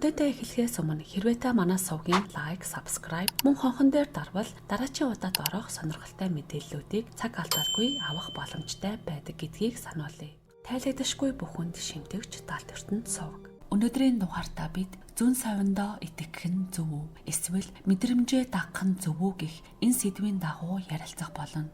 Контентээ эхлэхээс өмнө хэрвээ та манай сувгийн like, subscribe мөн хонхон дээр дарвал дараачийн удаад орох сонирхолтой мэдээллүүдийг цаг алдалгүй авах боломжтой байдаг гэдгийг сануулъя. Тайлагдашгүй бүхэнд шимтгч далд ертөнд сувг. Өнөөдрийн дугаартаа бид зөн совиндоо итгэх нь зөв үү? Эсвэл мэдрэмжээ дагах нь зөв үү гэх энэ сэдвийн дагуу ярилцах болно.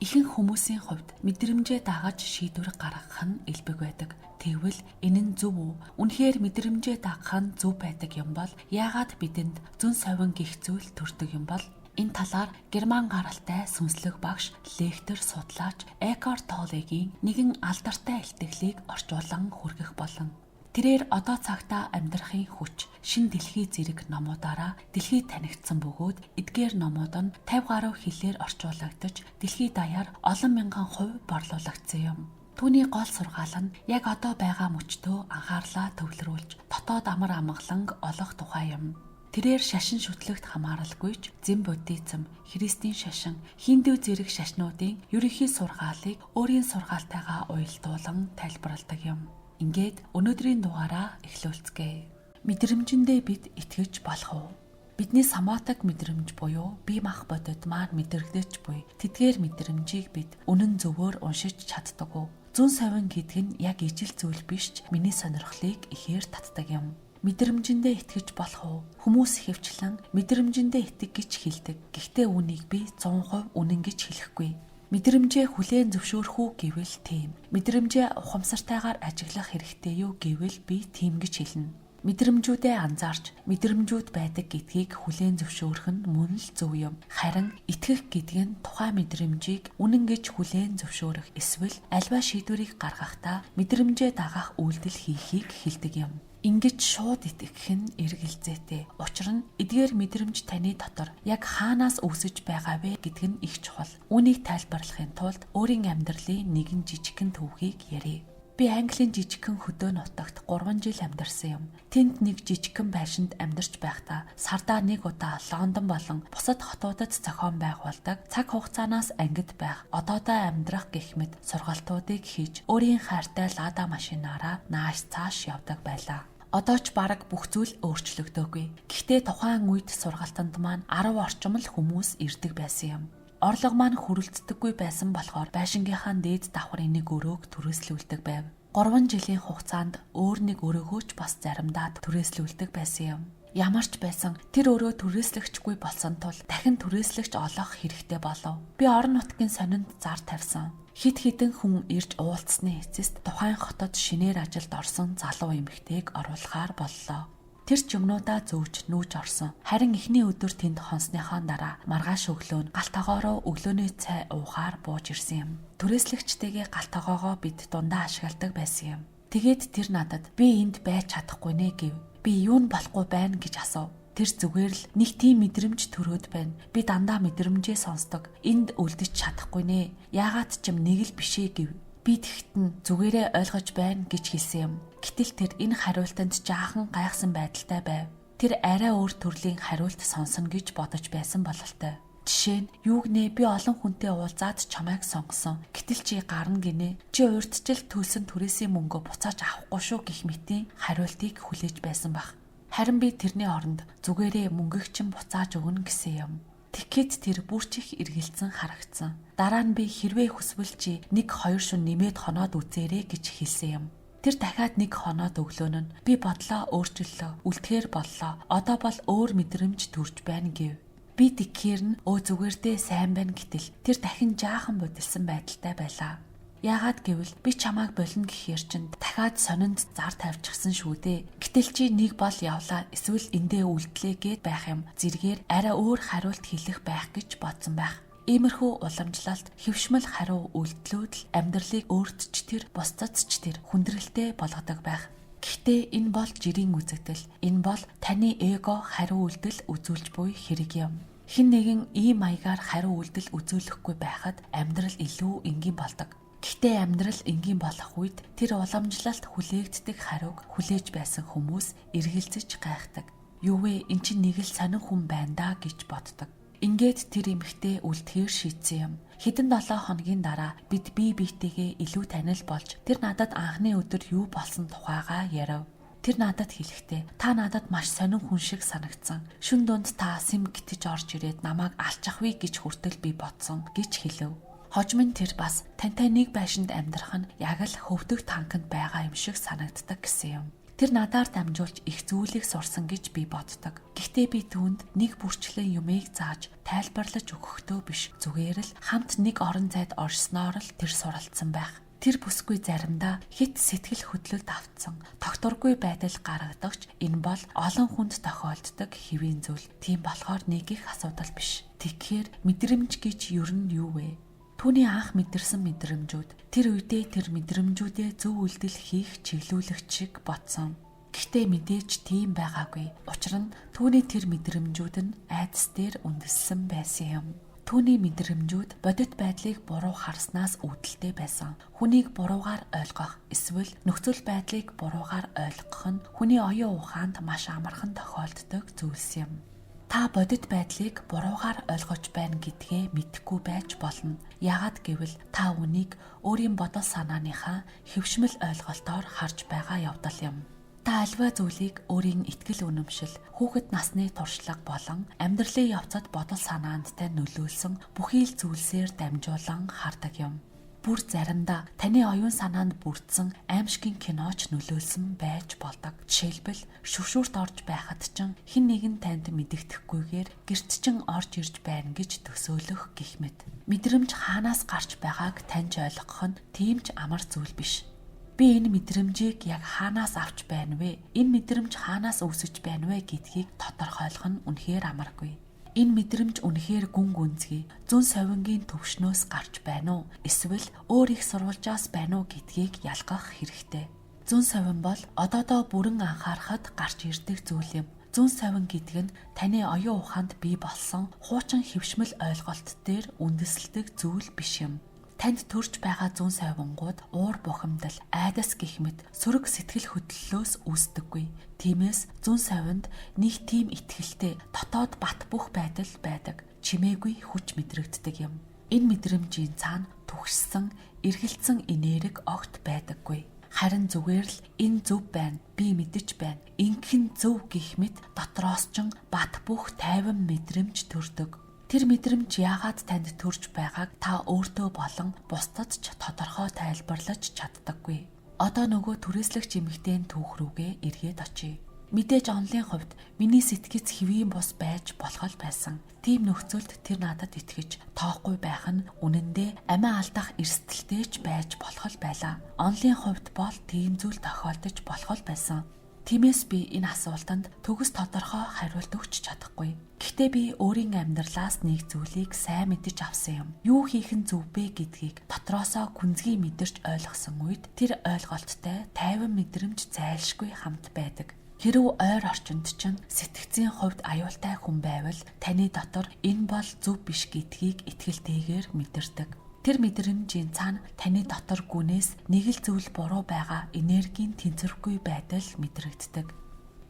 Ихэнх хүмүүсийн хувьд мэдрэмжээ дагаж шийдвэр гаргах нь элбэг байдаг. Тэгвэл энэ нь зөв үү? Үнэхээр мэдрэмжээ дагах нь зөв байдаг юм бол яагаад бидэнд зөн совин гэх зүйл төрдөг юм бол? Энэ талаар герман гаралтай сүнслэг багш, лектор, судлаач Экарт Толлегийн нэгэн алдартай илтгэлийг орчуулан хүргэх болно. Тэрээр одоо цагтаа амьдрахын хүч, шинэ дэлхий зэрэг номуудаараа дэлхийд танигдсан бөгөөд эдгээр номууд нь 50 гаруй хэлээр орчуулагдаж дэлхий даяар олон мянган хувь борлуулагдсан юм. Түүний гол сургаал нь яг одоо байгаа мөчтөө анхаарлаа төвлөрүүлж дотоод амар амгаланг олох тухай юм. Тэрээр шашин шүтлэгт хамааралгүй ч зэн буддизм, христийн шашин, хиндүү зэрэг шашнуудын ерөнхий сургаалыг өөрийн сургаалтайгаа уялдуулан тайлбарладаг юм. Ингээд өнөөдрийн дугаараа эхлүүлцгээе. Мэдрэмжэндээ бид итгэж болох уу? Бидний соматик мэдрэмж буюу бие мах бодит маань мэдрэгдэж буй тэдгээр мэдрэмжийг бид үнэн зөвөөр уншиж чаддаг уу? Зөн совин гэдэг нь яг ижил зүйл биш ч миний сонирхлыг ихээр татдаг юм. Мэдрэмжэндээ итгэж болох уу? Хүмүүс ихэвчлэн мэдрэмжэндээ итэг гэж хэлдэг. Гэхдээ үүнийг би 100% үнэн гэж хэлэхгүй. Мэдрэмжээ хүлээн зөвшөөрөх үү гэвэл тийм. Мэдрэмжээ ухамсартайгаар ажиглах хэрэгтэй юу гэвэл би тийм гэж хэлнэ. Мэдрэмжүүдээ анзаарч мэдрэмжүүд байдаг гэдгийг хүлээн зөвшөөрөх нь мөн л зөв юм. Харин итгэх гэдэг нь тухайн мэдрэмжийг үнэн гэж хүлээн зөвшөөрөх эсвэл альва шийдвэрийг гаргахдаа мэдрэмжээ дагах үйлдэл хийхийг хэлдэг юм. Ингэж шууд итгэх нь эргэлзээтэй. Учир нь эдгээр мэдрэмж таны дотор яг хаанаас үүсэж байгаа вэ гэдг нь их чухал. Үүнийг тайлбарлахын тулд өөрийн амьдралын нэгэн жижигхэн төвхийг ярья. Би Английн жижигхэн хөдөө нутагт 3 жил амьдарсан юм. Тэнд нэг жижигхэн байшинд амьдарч байхдаа сардаа нэг удаа Лондон болон бусад хотуудад зохион байгуулдаг цаг хугацаанаас ангид байх, одоодоо амьдрах гэх мэт сургалтуудыг хийж өөрийн хайртай Лада машинаараа нааш цааш явдаг байлаа. Одоо ч бараг бүх зүйл өөрчлөгдөөгүй. Гэхдээ тухайн үед сургалтанд маань 10 орчим л хүмүүс ирдэг байсан юм. Орлого маань хүрэлцдэггүй байсан болохоор байшингийнхаа дээд давхрын нэг өрөөг түрээслүүлдэг байв. 3 жилийн хугацаанд өөр нэг өрөөгөө ч бас заримдаа түрээслүүлдэг байсан юм. Ямар ч байсан тэр өрөө түрээслэгчгүй болсон тул дахин түрээслэгч олох хэрэгтэй болов. Би орон нутгийн сонинд зар тавьсан. Хэд хэдэн хүн ирж уулзсаны эцэст тухайн хотод шинээр ажилд орсон залуу эмэгтэйг оруулахаар боллоо. Тэр ч юмнуудаа зөөж нүүж орсон. Харин эхний өдөр тэнд хонсныхоо дараа маргааш өглөө нь гал тогоо руу өглөөний цай уухаар бууж ирсэн юм. Түрээслэгчтэйгээ гал тогоогоо бид дундаа ашигладаг байсан юм. Тэгээд тэр надад би энд байж чадахгүй нэ гэв. Би юу нь болохгүй байна гэж асуув. Тэр зүгээр л нэг тийм мэдрэмж төрөөд байна. Би дандаа мэдрэмжээ сонсдог. Энд үлдэж чадахгүй нэ. Яагаад ч юм нэг л бишээ гэв. Би тэгтэн зүгээрээ ойлгож байна гэж хэлсэн юм. Гэтэл тэр энэ хариултанд жаахан гайхсан байдалтай байв. Тэр арай өөр төрлийн хариулт сонсно гэж бодож байсан бололтой. Жишээ нь юу гинэ би олон хүнтэй уулзаад чамайг сонгосон. Гэтэл чи гарна гинэ. Чи урьдчил төлсөн түрээсийн мөнгөө буцааж авахгүй шүү гэх мэтийн хариултыг хүлээж байсан байх. Харин би тэрний оронд зүгээрээ мөнгөг чинь буцааж өгнө гэсэн юм. Тэгэхэд тэр бүр ч их эргэлзэн харагдсан. Дараа нь би хэрвээ хүсвэл чи 1 2 шөнө нэмээд хоноод үзээрэй гэж хэлсэн юм. Тэр дахиад нэг хоноод өглөөн нь би бодлоо өөрчлөлөө, үлдэхээр боллоо. Одоо бол өөр мэдрэмж төрж байна гэв. Би тэгхээр нь өө зүгээр дээ сайн байна гэтэл тэр дахин жаахан будилсан байдалтай байлаа. Яагаад гэвэл би чамайг болно гэхээр чинь дахиад сонинд зар тавьчихсан шүү дээ. Гэтэл чи нэг бол явлаа эсвэл эндээ үлдлээ гэд байх юм. Зэргээр арай өөр хариулт хэлэх байх гэж бодсон байх. Иймэрхүү уламжлалт хэвшмэл хариу үйлдэлүүд л амьдралыг өөрт ч тэр бусдад ч тэр хүндрэлтэй болгодог байх. Гэхдээ энэ бол жирийн үзэгдэл. Энэ бол таны эго хариу үйлдэл үзүүлж буй хэрэг юм. Хэн нэгэн ийм маягаар хариу үйлдэл үзүүлэхгүй байхад амьдрал илүү энгийн болдог. Гэхдээ амьдрал энгийн болох үед тэр уламжлалт хүлээгддэг хариуг хүлээж байсан хүмүүс эргэлзэж гайхдаг. Юу вэ? Эн чинь нэг л сонин хүн байна даа гэж боддог. Ингээд тэр эмэгтэй үлдэхээр шийдсэн юм. Хэдэн 7 хоногийн дараа бид бие биетэйгээ илүү танил болж тэр надад анхны өдөр юу болсон тухайгаа ярив. Тэр надад хэлэхдээ та надад маш сонин хүн шиг санагдсан. Шүн дунд та сэм гитэж орж ирээд намайг алчих вэ гэж хүртэл би бодсон гэж хэлэв. Хожим нь тэр бас тантай нэг байшинд амьдрах нь яг л хөвдөг танканд байгаа юм шиг санагддаг гэсэн юм. Тэр надаар дамжуулж их зүйлийг сурсан гэж би боддог. Гэхдээ би түүнд нэг бүрчлэн юмыг зааж тайлбарлаж өгөхдөө биш. Зүгээр л хамт нэг орон зайд орсноор л тэр суралцсан байх. Тэр бүсгүй заримдаа хэт сэтгэл хөдлөлд автсан, тогтворгүй байдал гаргадагч энэ бол олон хүнд тохиолддог хэвийн зүйл. Тийм болохоор нэг их асуудал биш. Тэгэхээр мэдрэмж гэж ер нь юу вэ? Түүний анх мэдэрсэн мэдрэмжүүд тэр үедээ тэр мэдрэмжүүдээ зөв үйлдэл хийх чиглүүлэгч шиг бодсон. Гэхдээ мэдээж тийм байгаагүй. Учир нь түүний тэр мэдрэмжүүд нь айдас дээр үндэслэн байсан юм. Түүний мэдрэмжүүд бодит байдлыг буруу харснаас үүдэлтэй байсан. Хүнийг буруугаар ойлгох эсвэл нөхцөл байдлыг буруугаар ойлгох нь хүний оюун ухаанд маш амархан тохиолддог зүйлс юм. Та бодит байдлыг буруугаар ойлгож байна гэдгээ мэдэхгүй байж болно. Яагаад гэвэл та үүнийг өөрийн бодол санааныхаа хэвшмэл ойлголтоор харж байгаа явдал юм. Та альва зүйлийг өөрийн итгэл үнэмшил, хүүхэд насны туршлага болон амьдралын явцад бодол санаанд тань нөлөөлсөн бүхий л зүйлсээр дамжуулан хардаг юм. Бүр заримдаа таны оюун санаанд бүрдсэн аймшгийн киноч нөлөөлсөн байж болдог. Жишээлбэл шүршүүрт орж байхад чинь хэн нэгэн танд мэдэгдэхгүйгээр гэрт чинь орж ирж байна гэж төсөөлөх гэх мэт. Мэдрэмж хаанаас гарч байгааг таньж ойлгох нь тийм ч амар зүйл биш. Би энэ мэдрэмжийг яг хаанаас авч байна вэ? Энэ мэдрэмж хаанаас үүсэж байна вэ гэдгийг тодорхойлох нь үнэхээр амаргүй. Энэ мэдрэмж үнэхээр гүн гүнзгий, зөн совингийн төвшнөөс гарч байна уу? Эсвэл өөр их сурвалжаас байна уу гэдгийг ялгах хэрэгтэй. Зөн совин бол одоодоо бүрэн анхаарахад гарч ирдэг зүйл юм. Зөн совин гэдэг нь таны оюун ухаанд бий болсон хуучин хэвшмэл ойлголт дээр үндэслэдэг зүйл биш юм. Танд төрж байгаа зүүн совингууд уур бухимдал, айдас гэх мэт сөрөг сэтгэл хөдлөлөөс үүсдэггүй. Тиймээс зүүн совинд нэг тийм итгэлтэй дотоод бат бөх байдал байдаг. Чимээгүй хүч мэдрэгддэг юм. Энэ мэдрэмжийн цаана түгшсэн, эргэлцсэн энерги огт байдаггүй. Харин зүгээр л энэ зөв байна, би мэдэж байна. Ингэх нь зөв гэх мэт дотроос ч бат бөх тайван мэдрэмж төрдөг. Тэр мэдрэмж яагаад танд төрж байгааг та өөртөө болон бусдад ч тодорхой тайлбарлаж чаддаггүй. Одоо нөгөө түрээслэгч эмэгтэйн түүх рүүгээ эргээд очие. Мэдээж онлын хувьд миний сэтгэц хэвийн бус байж болох л байсан. Тийм нөхцөлд тэр надад итгэж тоохгүй байх нь үнэндээ амиа алдах эрсдэлтэй ч байж болох л байлаа. Онлын хувьд бол тийм зүйл тохиолдож болох л байсан. Тиймээс би энэ асуултанд төгс тодорхой хариулт өгч чадахгүй. Гэхдээ би өөрийн амьдралаас нэг зүйлийг сайн мэдэж авсан юм. Юу хийх нь зөв бэ гэдгийг дотроосоо гүнзгий мэдэрч ойлгосон үед тэр ойлголттой тайван мэдрэмж зайлшгүй хамт байдаг. Хэрв ойр орчинд чинь сэтгцийн хувьд аюултай хүн байвал таны дотор энэ бол зөв биш гэдгийг итгэлтэйгээр мэдэрдэг. Тэр мэдрэмжийн цаана таны дотор гүнээс нэг л зүйл буруу байгаа энергийн тэнцвэргүй байдал мэдрэгддэг.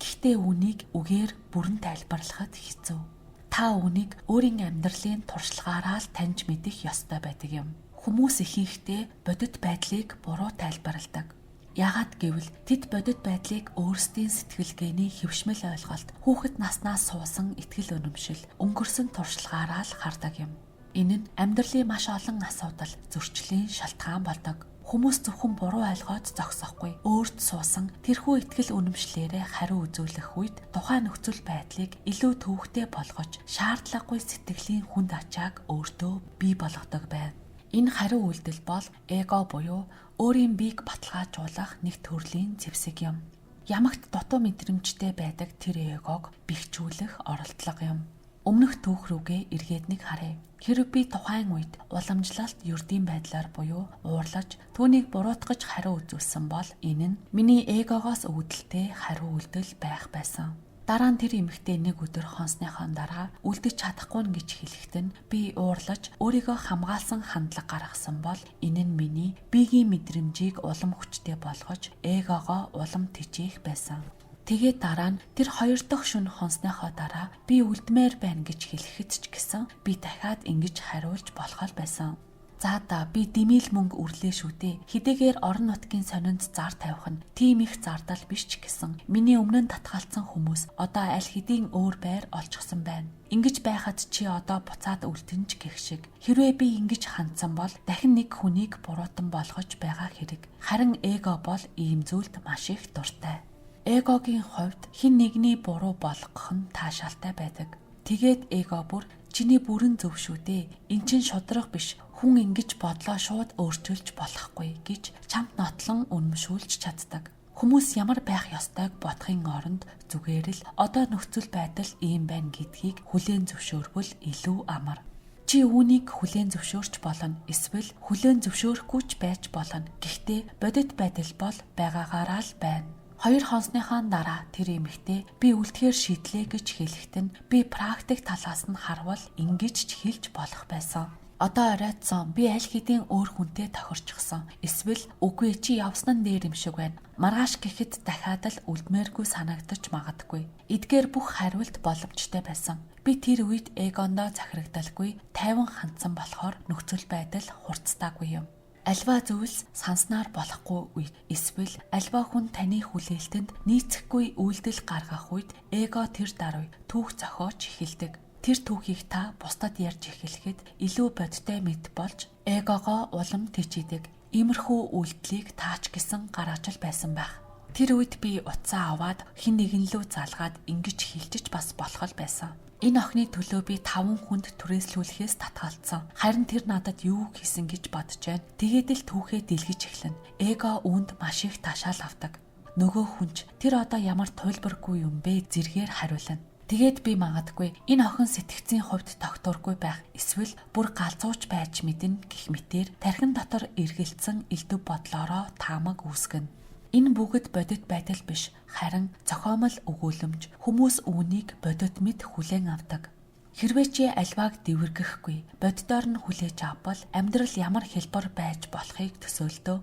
Гэхдээ үүнийг үгээр бүрэн тайлбарлахад хэцүү. Та үүнийг өөрийн амьдралын туршлагаараа л таньж мэдэх ёстой байдаг юм. Хүмүүс ихэнхдээ бодит байдлыг буруу тайлбарладаг. Яагаад гэвэл тэд бодит байдлыг өөрсдийн сэтгэлгээний хэвшмэл ойлголт, хүүхэд наснаас суусан итгэл үнэмшил, өнгөрсөн туршлагаараа л хардаг юм. Энэ нь амьдралын маш олон асуудал, зөрчлийн шалтгаан болдог. Хүмүүс зөвхөн буруу ойлгоод зогсохгүй. Өөрт суусан тэрхүү итгэл үнэмшлээрээ хариу үзүүлэх үед тухайн нөхцөл байдлыг илүү төвөгтэй болгож шаардлагагүй сэтгэлийн хүнд ачааг өөртөө бий болгодог байна. Энэ хариу үйлдэл бол эго буюу өөрийн биеийг баталгаажуулах нэг төрлийн зэвсэг юм. Ямагт дутуу мэдрэмжтэй байдаг тэр эгог бэхжүүлэх оролдлого юм. Өмнөх түүх рүүгээ эргээд нэг харъя. Хэрв би тухайн үед уламжлалт ердийн байдлаар буюу уурлаж түүнийг буруутгаж хариу үзүүлсэн бол энэ нь миний эгогоос үүдэлтэй хариу үйлдэл байх байсан. Дараа нь тэр эмэгтэй нэг өдөр хонсныхоо дараа үлдэж чадахгүй нь гэж хэлэхэд нь би уурлаж өөрийгөө хамгаалсан хандлага гаргасан бол энэ нь миний биеийн мэдрэмжийг улам хүчтэй болгож эгогоо улам тэжээх байсан. Тэгээд дараа нь тэр хоёр дахь шөнө хонсныхоо дараа би үлдмээр байна гэж хэлэхэд ч гэсэн би дахиад ингэж хариулж болох л байсан. За да, би дэмийл мөнгө үрлээ шүү дээ. Хэдийгээр орон нутгийн сонинд зар тавих нь тийм их зардал биш ч гэсэн миний өмнө нь татгалцсан хүмүүс одоо аль хэдийн өөр байр олчихсон байна. Ингэж байхад чи одоо буцаад үлдэн ч гэх шиг. Хэрвээ би ингэж хандсан бол дахин нэг хүнийг буруутан болгож байгаа хэрэг. Харин эго бол ийм зүйлд маш их дуртай. Эгогийн хувьд хэн нэгний буруу болгох нь таашаалтай байдаг. Тэгээд эго бүр чиний бүрэн зөв шүү дээ. Эн чинь шударга биш. Хүн ингэж бодлоо шууд өөрчилж болохгүй гэж чамд нотлон үнэмшүүлж чаддаг. Хүмүүс ямар байх ёстойг бодохын оронд зүгээр л одоо нөхцөл байдал ийм байна гэдгийг хүлээн зөвшөөрвөл илүү амар. Чи үүнийг хүлээн зөвшөөрч болно. Эсвэл хүлээн зөвшөөрөхгүй ч байж болно. Гэхдээ бодит байдал бол байгаагаараа л байна. 2 хонсныхаа дараа тэр эмэгтэй би үлдэхээр шийдлээ гэж хэлэхэд нь би практик талаас нь харвал ингэж ч хэлж болох байсан. Одоо оройтсон би аль хэдийн өөр хүнтэй тохирчихсон. Эсвэл үгүй чи явсан нь дээр юм шиг байна. Маргааш гэхэд дахиад л үлдмээргүй санагдаж магадгүй. Эдгээр бүх хариулт боломжтой байсан. Би тэр үед эгондоо захирагдaltaгүй тайван хандсан болохоор нөхцөл байдал хурцтаагүй юм. Альва зүйлс санснаар болохгүй үед эсвэл альва хүн таны хүлээлтэнд нийцэхгүй үйлдэл гаргах үед эго тэр даруй түүх зохиож эхэлдэг. Тэр түүхийг та бусдад ярьж эхлэхэд илүү бодиттой мэт болж эгогоо улам тэжээдэг. Иймэрхүү үйлдэлийг таач гэсэн гаргаж л байсан байх. Тэр үед би утсаа аваад хэн нэгэн лүү залгаад ингэж хэлжиж бас болох л байсан. Энэ охины төлөө би 5 хүнд түрээслүүлэхээс татгалцсан. Харин тэр надад юу хийсэн гэж бодож байна. Тэгээд л түүхээ дэлгэж эхлэнэ. Эго үүнд маш их таашаал авдаг. Нөгөө хүн ч тэр одоо ямар туйлбаргүй юм бэ зэргээр хариулна. Тэгээд би магадгүй энэ охин сэтгцийн хувьд тогтворгүй байх эсвэл бүр галзууч байж мэднэ гэх мэтээр тархин дотор эргэлдсэн элдв бодлоороо таамаг үүсгэнэ. Энэ бүгд бодит байдал биш, харин зохиомол өгүүлэмж хүмүүс үүнийг бодит мэт хүлээн авдаг. Хэрвээ чи альвааг дэвэргэхгүй, боддоор нь хүлээж авбал амьдрал ямар хэлбэр байж болохыг төсөөлдөө.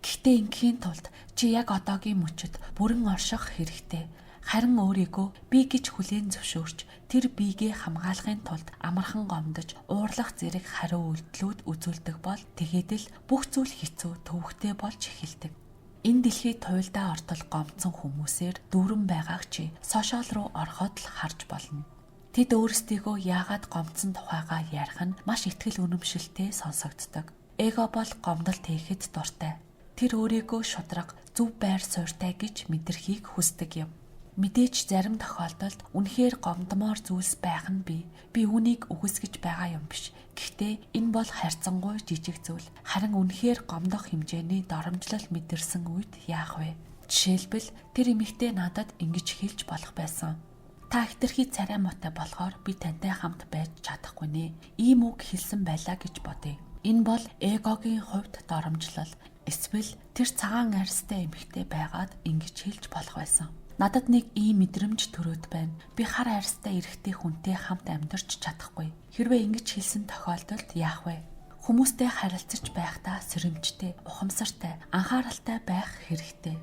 Гэхдээ ингээхийн тулд чи яг одоогийн мөчөд бүрэн орших хэрэгтэй. Харин өөрийгөө би гэж хүлээн зөвшөөрч, тэр биегээ хамгаалахын тулд амархан гомдож, уурлах зэрэг хариу үйлдэлүүд үзүүлдэг бол тэгээд л бүх зүйл хэцүү, төвөгтэй болж эхэлдэг. Энэ дэлхийд туйлдаа ортол гомдсон хүмүүсээр дүүрэн байгааг чи сошиал руу ороход л харж болно. Тэд өөрсдийгөө яагаад гомдсон тухайгаа ярих нь маш итгэл үнэмшилтэй сонсогддог. Эго бол гомдол тээхэд дуртай. Тэр өөрийгөө шудраг, зөв байр суурьтай гэж мэдрэхийг хүсдэг юм. Мэдээж зарим тохиолдолд үнэхээр гомдмоор зүйлс байх нь бий. Би үүнийг үгүйсгэж байгаа юм биш. Гэхдээ энэ бол харьцангуй жижиг зүйл. Харин үнэхээр гомдох хэмжээний доромжлол мэдэрсэн үед яах вэ? Жишээлбэл тэр эмэгтэй надад ингэж хэлж болох байсан. Та хэтэрхий царай муутай болохоор би тантай хамт байж чадахгүй нэ. Ийм үг хэлсэн байлаа гэж бодъё. Энэ бол эгогийн хувьд доромжлол. Эсвэл тэр цагаан арьстай эмэгтэй байгаад ингэж хэлж болох байсан. Надад нэг ийм мэдрэмж төрөөд байна. Би хар арьстай эрэгтэй хүнтэй хамт амьдарч чадахгүй. Хэрвээ ингэж хэлсэн тохиолдолд яах вэ? Хүмүүстэй харилцаж байхдаа сэрэмжтэй, ухамсартай, анхааралтай байх хэрэгтэй.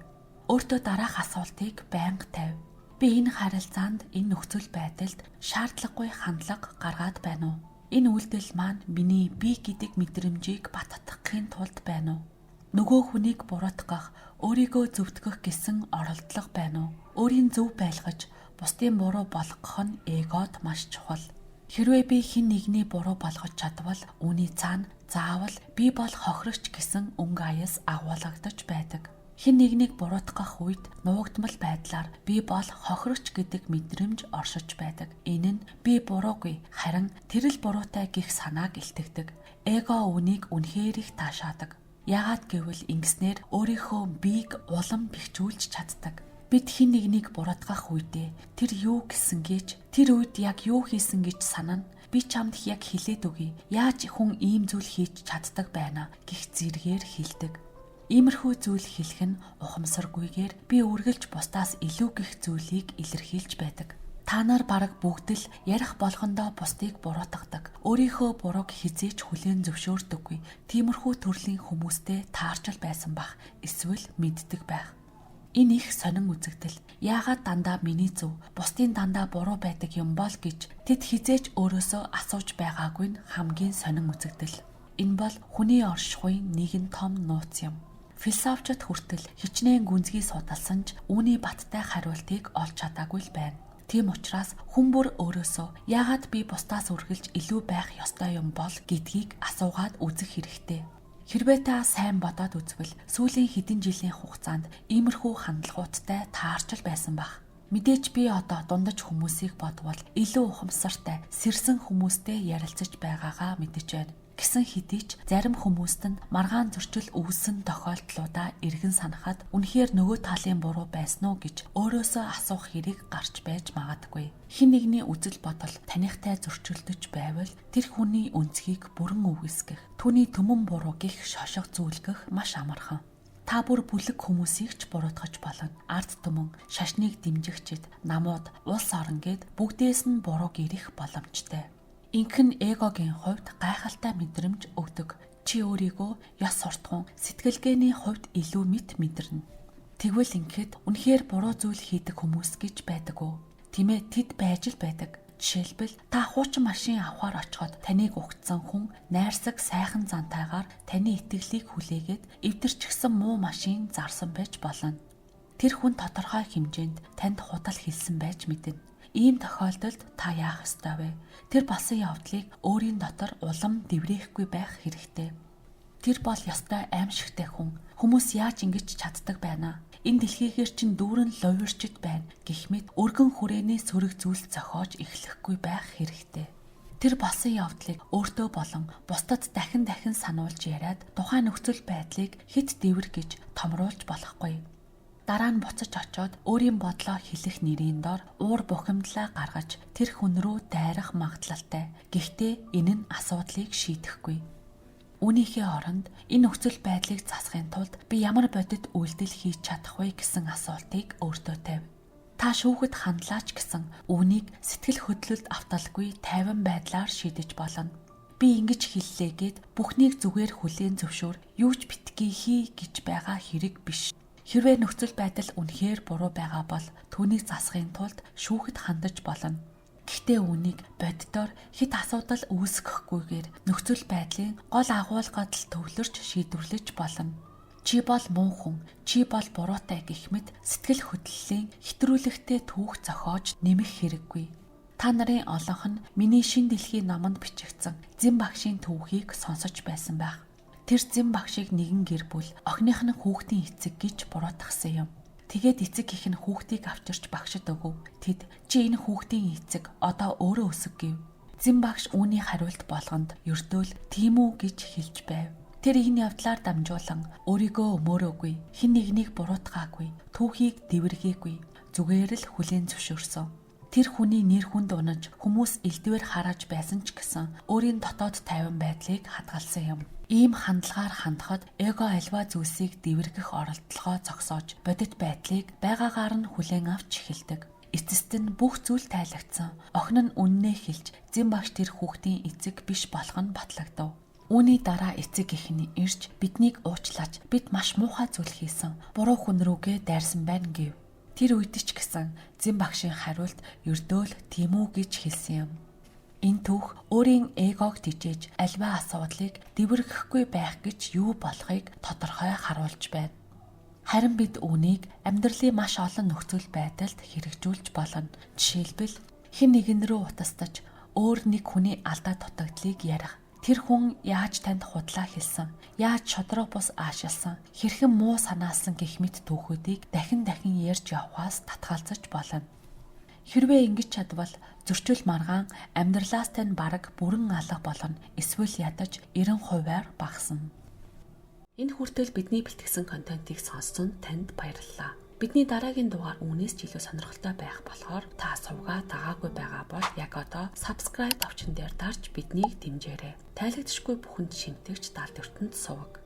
Өөртөө дараах асуултыг байнга тавь. Би энэ харилцаанд, энэ нөхцөл байдалд шаардлагагүй хандлага гаргаад байна уу? Энэ үйлдэл маань миний би гэдэг мэдрэмжийг баттгахын тулд байна уу? Нөгөө хүнийг буруутгах, өөрийгөө зөвтгөх гэсэн оролдлого байна уу? Өөрийн зөв байлгаж, бусдын буруу болгох нь эгод маш чухал. Хэрвээ би хэн нэгний буруу болгож чадвал үүний цаана заавал би бол хохирогч гэсэн өнгө аяс агуулгадаж байдаг. Хэн нэгнийг буруутгах үед нуугдмал байдлаар би бол хохирогч гэдэг мэдрэмж оршиж байдаг. Энэ нь би буруугүй, харин тэр л буруутай гэх санааг илтгэдэг. Эго үүнийг үнэхээр их таашаадаг. Яагаад гэвэл ингэснээр өөрийнхөө биеийг улам бэхжүүлж чаддаг. Бид хэн нэгнийг буруутгах үедээ тэр юу гэсэн гэж, тэр үед яг юу хийсэн гэж санана. Би чамд яг хэлээд өгье. Яаж хүн ийм зүйл хийж чаддаг байна гэх зэргээр хэлдэг. Иймэрхүү зүйл хэлэх нь ухамсаргүйгээр би үргэлж бусдаас илүү гэх зүйлийг илэрхийлж байдаг. Та нар бараг бүгд л ярих болгондоо бусдыг буруутгадаг. Өөрийнхөө бурууг хизээч хүлээн зөвшөөрдөггүй. Тиймэрхүү төрлийн хүмүүстэй таарч л байсан бах. Эсвэл мэддэг байх. Энэ их сонин үзэгдэл. Яагаад дандаа миний зөв, бусдын дандаа буруу байдаг юм бол гэж тэд хизээч өөрөөсөө асууж байгаагүй нь хамгийн сонин үзэгдэл. Энэ бол хүний оршихуйн нэгэн том нууц юм. Философчид хүртэл хичнээн гүнзгий судалсан ч үүний баттай хариултыг олж чадаагүй л байна. Тийм учраас хүн бүр өөрөөсөө яагаад би бусдаас үргэлж илүү байх ёстой юм бол гэдгийг асуугаад үзэх хэрэгтэй. Хэрвээ та сайн бодоод үзвэл сүүлийн хэдэн жилийн хугацаанд иймэрхүү хандлагуудтай таарч л байсан байх. Мэдээж би одоо дундаж хүмүүсийг бодвол илүү ухамсартай, сэрсэн хүмүүстэй ярилцаж байгаагаа мэдэж байна. Гэсэн хэдий ч зарим хүмүүст нь маргаан зөрчил үүссэн тохиолдлуудаа эргэн санахад үнэхээр нөгөө талын буруу байсан уу гэж өөрөөсөө асуух хэрэг гарч байж магадгүй. Хэн нэгний үзэл бодол таныхтай зөрчилдөж байвал тэр хүний өнцгийг бүрэн үгүйсгэх, түүний түмэн буруу гих шошго зүйлгэх маш амархан. Та бүр бүлэг хүмүүсийг ч буруутгаж болно. Ард түмэн, шашныг дэмжигчид, намууд, улс орон гээд бүгдээс нь бурууг ирэх боломжтой. Ингэх нь эгогийн хувьд гайхалтай мэдрэмж өгдөг. Чи өөрийгөө ёс суртахуун, сэтгэлгээний хувьд илүү мэт мэдэрнэ. Тэгвэл ингэхэд үнэхээр буруу зүйл хийдэг хүмүүс гэж байдаг уу? Тийм ээ, тэд байж л байдаг. Жишээлбэл та хуучин машин авахар очиход таныг угтсан хүн найрсаг сайхан зантайгаар таны итгэлийг хүлээгээд эвдэрчихсэн муу машин зарсан байж болно. Тэр хүн тодорхой хэмжээнд танд худал хэлсэн байж мэднэ. Ийм тохиолдолд та яах ёстой вэ? Тэр болсон явдлыг өөрийн дотор улам дэврээхгүй байх хэрэгтэй. Тэр бол ёстой аимшигтай хүн. Хүмүүс яаж ингэж чаддаг байна? Энэ дэлхийгээр чинь дүүрэн лувирчд байна гэх мэт өргөн хүрээний сөрөг зүйл зохиож эхлэхгүй байх хэрэгтэй. Тэр болсон явдлыг өөртөө болон бусдад дахин дахин сануулж яриад тухайн нөхцөл байдлыг хэт дэвэр гэж томруулж болохгүй. Дараа нь буцаж очиод өөрийн бодлоо хэлэх нэрийн дор уур бухимдлаа гаргаж тэр хүн рүү дайрах магадлалтай. Гэхдээ энэ нь асуудлыг шийдэхгүй. Үүнийхээ оронд энэ нөхцөл байдлыг засахын тулд би ямар бодит үйлдэл хийж чадах вэ гэсэн асуултыг өөртөө тавь. Та шүүхэд хандлаач гэсэн үүнийг сэтгэл хөдлөлд авталгүй тайван байдлаар шийдэж болно. Би ингэж хэллээ гэд бүхнийг зүгээр хүлээн зөвшөөр юу ч битгий хий гэж байгаа хэрэг биш. Хэрвээ нөхцөл байдал үнэхээр буруу байгаа бол түүнийг засахын тулд шүүхэд хандаж болно. Гэхдээ үүнийг боддоор хэт асуудал үүсгэхгүйгээр нөхцөл байдлын гол агуулгад л төвлөрч шийдвэрлэж болно. Чи бол муу хүн, чи бол буруутай гэх мэт сэтгэл хөдлөлийн хэтрүүлэгтэй түүх зохиож нэмэх хэрэггүй. Та нарын олонх нь миний шин дэлхийн номонд бичигдсэн Зэн багшийн түүхийг сонсож байсан байх. Тэр Зэн багшийг нэгэн гэр бүл охиных нь хүүхдийн эцэг гэж буруутгасан юм. Тэгээд эцэг гэх нь хүүхдийг авчирч багшид өгөв. Тэд чи энэ хүүхдийн эцэг одоо өөрөө өсөг гэв. Зэн багш үүний хариулт болгонд ердөөл тийм үү гэж хэлж байв. Тэр энэ явдлаар дамжуулан өөрийгөө өмөөрөөгүй, хэн нэгнийг буруутгаагүй, түүхийг дэвэргээгүй, зүгээр л хүлээн зөвшөөрсөн. Тэр хүний нэр хүнд унаж хүмүүс элдвээр харааж байсан ч гэсэн өөрийн дотоод тайван байдлыг хадгалсан юм. Ийм хандлагаар хандхад эго альва зүйлсийг дэвэргэх оролдлогоо зогсоож бодит байдлыг байгаагаар нь хүлээн авч эхэлдэг. Эцэст нь бүх зүйл тайлагдсан. Охин нь үннээ хэлж Зэн багш тэр хүүхдийн эцэг биш болох нь батлагдав. Үүний дараа эцэг эх нь ирж биднийг уучлаач, бид маш муухай зүйл хийсэн. Буруу хүн рүүгээ дайрсан байна гэв. Тэр үед ч гэсэн Зэн багшийн хариулт ердөөл тийм үү гэж хэлсэн юм. Энэ түүх өөрийн эгог тижээж альва асуудлыг дэвэргэхгүй байх гэж юу болохыг тодорхой харуулж байна. Харин бид үүнийг амьдралын маш олон нөхцөл байдалд хэрэгжүүлж болно. Жишээлбэл хэн нэгэн рүү утастаж өөр нэг хүний алдаа дутагдлыг ярих. Тэр хүн яаж танд худлаа хэлсэн, яаж шудраг бус аашилсан, хэрхэн муу санаалсан гэх мэт түүхүүдийг дахин дахин ярьж явахаас татгалзаж болно. Хэрвээ ингэж чадвал зөрчил маргаан амьдралаас тань бараг бүрэн алга болно. Эсвэл ядаж 90%-аар багасна. Энэ хүртэл бидний бэлтгэсэн контентыг сонссон танд баярлалаа. Бидний дараагийн дугаар үүнээс ч илүү сонирхолтой байх болохоор та сувгаа дагаагүй байгаа бол яг одоо subscribe товчон дээр дарж биднийг дэмжээрэй. Тайлагдшгүй бүхэнд шимтгэгч далд ертөнд суваг.